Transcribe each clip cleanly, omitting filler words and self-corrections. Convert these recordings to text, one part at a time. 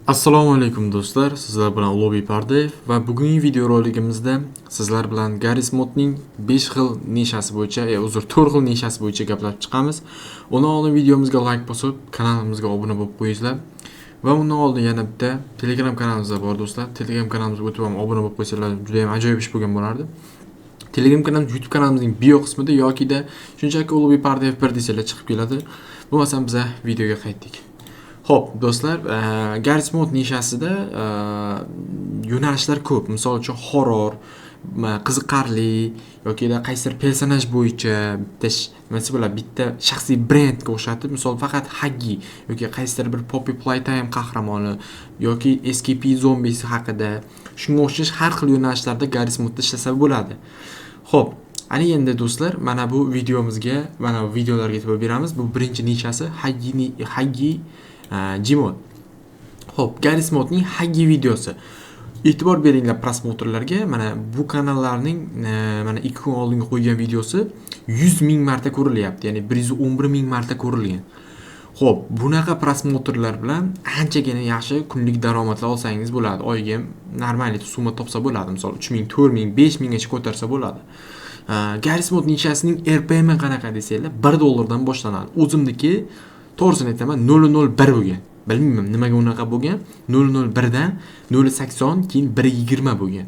Assalomu alaykum do'stlar, sizlar bilan Ulug'bek Pardayev va bugungi videorolikimizda sizlar bilan Garry's Modning 5 xil nishasi bo'yicha, uzr, 4 xil nishasi bo'yicha gaplashib chiqamiz. Undan oldin videomizga like bosib, kanalimizga obuna bo'lib qo'yingizlar. Va undan oldin yana bitta Telegram kanalimiz bor do'stlar. Telegram kanalimizga o'tib ham obuna bo'lib qo'ysanglar juda ham ajoyib ish bo'lgan bo'lardi. Telegram kanalimiz YouTube kanalimizning bio qismida yokida shunchaki Ulug'bek Pardayev 1 desanglar chiqib keladi. Bo'lmasam biz videoga qaytdik. Xo'p, do'stlar, Garry's Mod nishasida yo'nalishlar ko'p. Misol uchun horror, qiziqarli yoki qaysidir personaj bo'yicha bitta nimasi bo'ladi, bitta shaxsiy brendga o'xshatib, misol faqat Huggy yoki qaysidir bir Poppy Playtime qahramoni yoki SCP zombisi haqida, shunga o'xshash har xil yo'nalishlarda Garry's Modda ishlasa bo'ladi. Xo'p, ana endi do'stlar, mana bu videomizga, mana bu videolarga e'tibor beramiz. Bu birinchi nishasi Huggy Gmod. Xo'p, Garry's Modning Huggy videosi. E'tibor beringlar prosmotrlarga. Mana bu kanallarning mana 2 kun oldingi qo'ygan videosi 100 ming marta ko'rilyapti. Ya'ni 111 ming marta ko'rilgan. Xo'p, bunaqa prosmotrlar bilan anchagina yaxshi kunlik daromadlar olsangiz bo'ladi. Oyiga ham normal summa topsa bo'ladi. Misol 3000, 4000, 5000 gacha ko'tarsa bo'ladi. Garry's Mod nishasining RPM qanaqa desanglar, 1 dollardan boshlanadi. O'zimniki to'g'risini aytaman, 0.01 bo'lgan. Bilmayman nimaga unaqa bo'lgan. 0.01 dan 0.80, keyin 1.20 bo'lgan.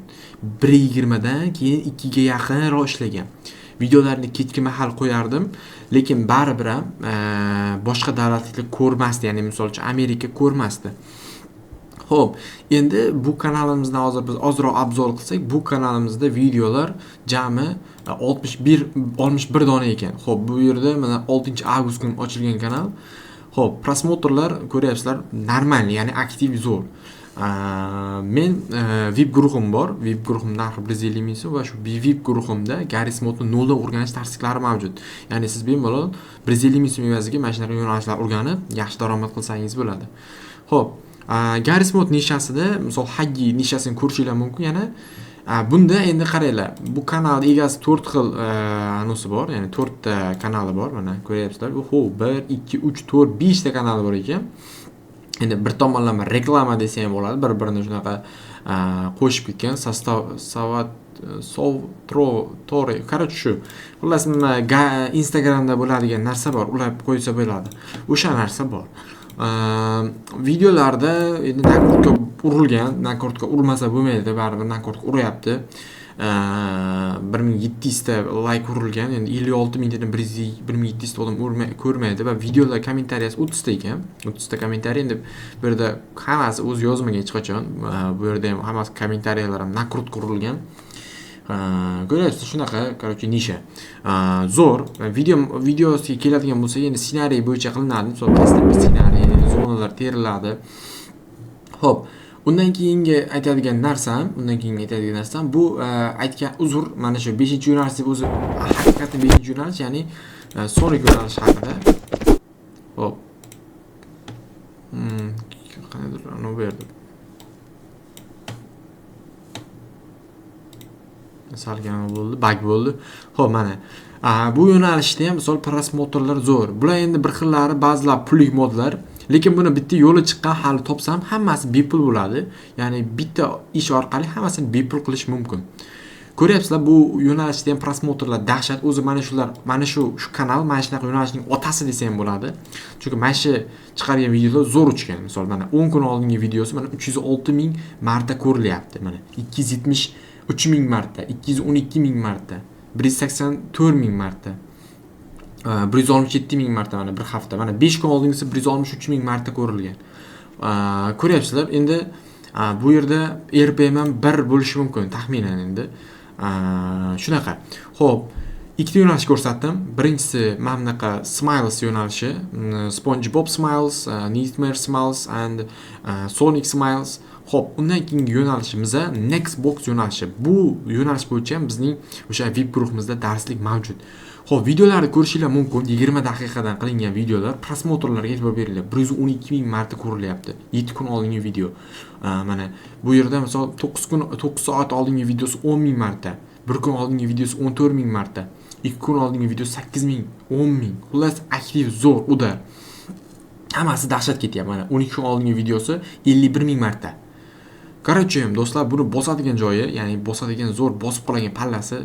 1.20 dan keyin 2 ga yaqinroq ishlagan. Videolarni kechki mahal qo'yardim, lekin baribir ham boshqa davlatliklar ko'rmasdi, ya'ni misol uchun Amerika ko'rmasdi. Xo'p, endi bu kanalimizdan hozir biz ozroq obzor qilsak, bu kanalimizda videolar jami 61 dona ekan. Xo'p, bu yerda mana 6-avgust kuni ochilgan kanal. Xo'p, prosmotrlar ko'ryapsizlar, normal, ya'ni aktiv zo'r. Men VIP guruhim bor. VIP guruhim narxi 150 ming so'm va shu VIP guruhimda Garry's Modni noldan o'rganish darsliklari mavjud. Ya'ni siz bemalol 150 ming so'm evaziga mana shunaqa yo'nalishlar o'rganib, yaxshi daromad qilsangiz bo'ladi. Xo'p, Garry's Mod nishasida, misol Huggy nishasini ko'rishinglar mumkin yana. Bunda endi qaranglar, bu kanal egasi 4 xil anosi bor, ya'ni 4 ta kanali bor, mana ko'ryapsizlar. Oho, 1, 2, 3, 4, 5 ta kanali bor ekan. Endi bir tomonlama reklama desa ham bo'ladi, bir-birini shunaqa qo'shib ketgan, sostav, savat, sov, tro, tori, короче shu. Xullas, nima, Instagramda bo'ladigan narsa bor, ular qo'ysa bo'ladi. O'sha narsa bor. Videolarda endi nakurtka urilgan, nakurtka urmasa bo'lmaydi, baribir nakurtka uryapti. 1700 ta like urilgan, endi 56 mingtadan 1700 ta odam ko'rmaydi va videolar kommentariyasi 30 ta ekan. 30 ta kommentariy, endi bu yerda hammasi o'zi yozmagan hech qachon. Bu yerda ham hammasi kommentariyalar ham nakurtka urilgan. Ko'ryapsiz, shunaqa, короче, nisha. Zo'r. Videosiga keladigan bo'lsak, endi ssenariy bo'yicha qilinadi. Misol qaysidir bir ssenariy, zonalar teriladi. Xo'p, undan keyingi aytadigan narsam, bu, aytgan uzr, mana shu 5-yo'nalish deb o'zi haqiqatan 5-yo'nalish, ya'ni, Sonic yo'nalishi haqida. Xo'p. Qandaydir anavi bu yerda. Salgina bo'ldi, bug bo'ldi. Xo'p, mana. Bu yo'nalishda ham misol prosmotrlar zo'r. Bular endi bir xillari, ba'zilar pullik modlar, lekin buni bitta yo'li chiqqan hali topsam hammasi bepul bo'ladi. Ya'ni bitta ish orqali hammasini bepul qilish mumkin. Ko'ryapsizlar, bu yo'nalishda ham prosmotrlar dahshat. O'zi mana shular, mana shu, shu kanal mana shunaqa yo'nalishning otasi desa ham bo'ladi. Chunki mana shu chiqargan videolar zo'r uchgan. Misol mana 10 kun oldingi videosi mana 306 ming marta ko'rilyapti. Mana 273 ming marta, 212 ming marta, 184 ming marta, 167 ming marta mana bir hafta, mana 5 kun oldingisi 163 ming marta ko'rilgan. Ko'ryapsizlar, endi, bu yerda RPM ham 1 bo'lishi mumkin taxminan endi. Shunaqa. Xo'p, ikkita yo'nalish ko'rsatdim. Birinchisi mana bunaqa Smiles yo'nalishi, SpongeBob Smiles, Nightmare Smiles and Sonic Smiles. Xo'p, undan keyingi yo'nalishimiz Next Box yo'nalishi. Bu yo'nalish bo'yicha ham bizning o'sha VIP guruhimizda darslik mavjud. Xo'p, videolarni ko'rishinglar mumkin. 20 daqiqadan qilingan videolar, prosmotrlarga e'tibor beringlar. 112 ming marta ko'rilyapti. 7 kun oldingi video. Mana bu yerda misol 9 kun, 9 soat oldingi videosi 10 ming marta, 1 kun oldingi videosi 14 ming marta, 2 kun oldingi videosi 8 ming, 10 ming. Xullas, aktiv zo'r, udar. Hammasi dahshat ketyapti. Mana 12 kun oldingi videosi 51 ming marta. Короче, do'stlar, buni bosadigan joyi, ya'ni bosadigan zo'r bosib qoladigan pallasi,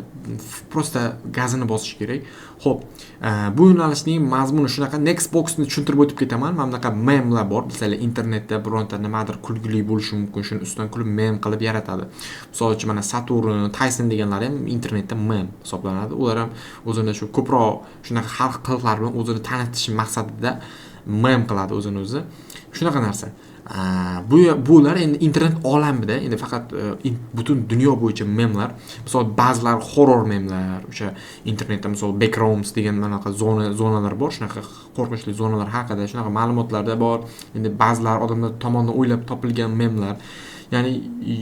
просто gazini bosish kerak. Xo'p, bu yo'nalishning mazmuni shunaqa. Next boxni tushuntirib o'tib ketaman. Mana bunaqa memlar bor. Bilsanglar, internetda bironta nimadir kulgili bo'lishi mumkin, shuni ustidan kulib mem qilib yaratadi. Misol uchun, mana Saturn, Tyson deganlar ham internetda mem hisoblanadi. Ular ham o'zini shu ko'proq shunaqa har xil qiliqlar bilan o'zini tanitish maqsadida mem qiladi o'zini o'zi. Shunaqa narsa. Bular endi internet olamida, endi faqat butun dunyo bo'yicha memlar. Misol, ba'zilar horror memlar, o'sha internetda misol backrooms degan manaqa zonalar bor, shunaqa qo'rqinchli zonalar haqida shunaqa ma'lumotlarda bor. Endi ba'zilar odamlar tomonidan o'ylab topilgan memlar, ya'ni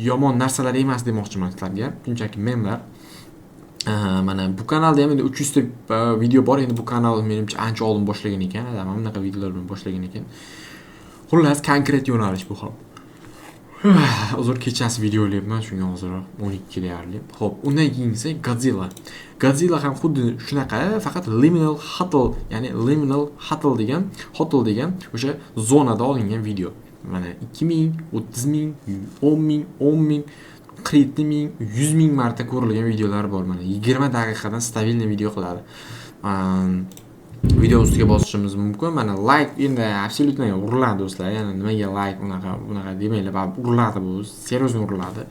yomon narsalar emas demoqchiman sizlarga, shunchaki memlar. Mana bu kanalda ham endi 300 ta video bor. Endi bu kanal menimcha ancha oldin boshlagan ekan, adam mana bunaqa videolar bilan boshlagan ekan. Xullas, konkret yo'nalish bu ham. Uzr, kechasi video olyapman, shunga hozir 12 deyarli. Xo'p, undan keyingisi Godzilla. Godzilla ham xuddi shunaqa, faqat Liminal Hotel, ya'ni Liminal Hotel degan o'sha zonada olingan video. Mana 2000, 30 ming, 10 ming, 10 ming, 47 ming, 100 ming marta ko'rilgan videolar bor. Mana 20 daqiqadan стабильный video qiladi. Video ustiga bosishimiz mumkin. Mana like endi абсолютно uriladi, do'stlar. Ya'ni nimaga like unaqa bunaqa demanglar, baribir uriladi bu, серьезно uriladi.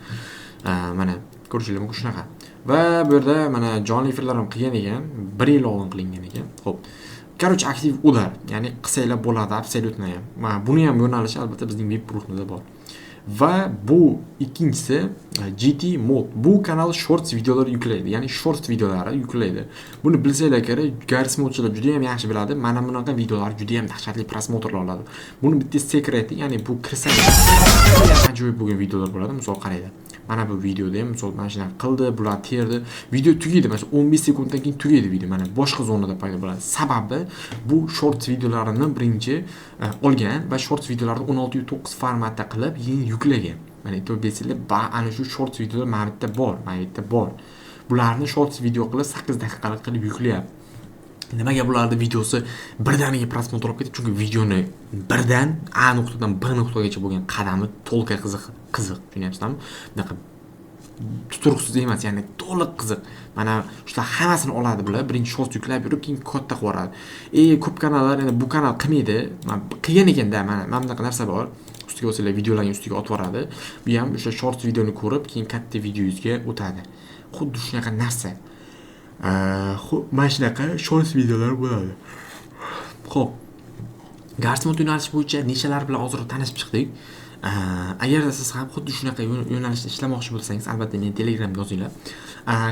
Mana ko'rishingiz mumkin shunaqa. Va bu yerda mana jonli efirlar ham qilgan ekan, 1 yil oldin qilingan ekan. Xo'p. Короче, aktiv ular, ya'ni qilsanglar bo'ladi абсолютно ham. Mana buni ham yo'nalishi albatta bizning VIP guruhida bor. Va bu ikkinchisi GT Mod. Bu kanal shorts videolar yuklaydi, ya'ni shorts videolari yuklaydi. Buni bilsanglar kerak, Garry's Modchilar juda ham yaxshi biladi. Mana bunaqa videolar juda ham dahshatli просмотр lar oladi. Buni bitta секрет i, ya'ni bu kirsangiz ajoyib bo'lgan videolar bo'ladi. Misol, qaranglar. Mana bu videoda ham misol mana shunaqa qildi, bular terdi. Video tugaydi, mana shu 15 sekunddan keyin tugaydi video. Mana boshqa zonada paydo bo'ladi. Sababi bu shorts videolarini birinchi olgan va shorts videolarni 16:9 formatda qilib, keyin yuklagan. Mana e'tibor bersanglar, ba ana shu shorts videolar mana bu yerda bor, mana bu yerda bor. Bularni shorts video qilib 8 daqiqalik qilib yuklayapti. Nimaga bularni videosi birdaniga просмотр olib ketdi? Chunki videoni birdan A nuqtadan B nuqtagacha bo'lgan qadami to'liq qiziq, qiziq, tushunyapsizlarmi? Bunaqa tuturuqsiz emas, ya'ni to'liq qiziq. Mana shular hammasini oladi bular, birinchi short yuklab yurib, keyin katta qilib yuboradi. Ko'p kanallar endi bu kanal qilmaydi. Mana qilgan ekanda, mana bunaqa narsa bor. Ustiga bo'lsanglar videolarning ustiga otib yuboradi. Bu ham o'sha short videoni ko'rib, keyin katta videongizga o'tadi. Xuddi shunaqa narsa. Xo'p, mana shunaqa short videolar bo'ladi. Xo'p. Garry's Mod yo'nalishi bo'yicha nishalar bilan ozroq tanishib chiqdik. Agarda siz ham xuddi shunaqa yo'nalishda ishlamoqchi bo'lsangiz, albatta meni Telegramga yozinglar.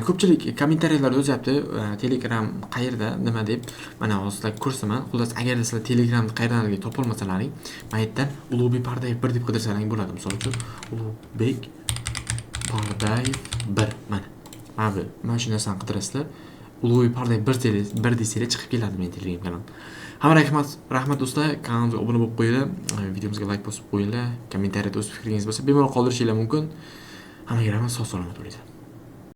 Ko'pchilik kommentariyalarda yozyapti, Telegram qayerda, nima deb. Mana hozir sizlarga ko'rsataman. Xullas, agarda sizlar Telegramni qayerdanligini topolmasalaring, mana yerdan Ulug'bek Pardayev 1 deb qidirsalaring bo'ladi. Misol uchun, Ulug'bek Pardayev 1 mana. Mana bu, mana shu narsani qidirasizlar. Ulug'bek Pardayev 1 1 desanglar chiqib keladi meni Telegram kanalim. Hamma rahmat, rahmat do'stlar, kanalimizga obuna bo'lib qo'yinglar, videomizga like bosib qo'yinglar, kommentariyada o'z fikringiz bo'lsa bemalol qoldirishinglar mumkin. Hammaga rahmat, sog' salomat bo'linglar.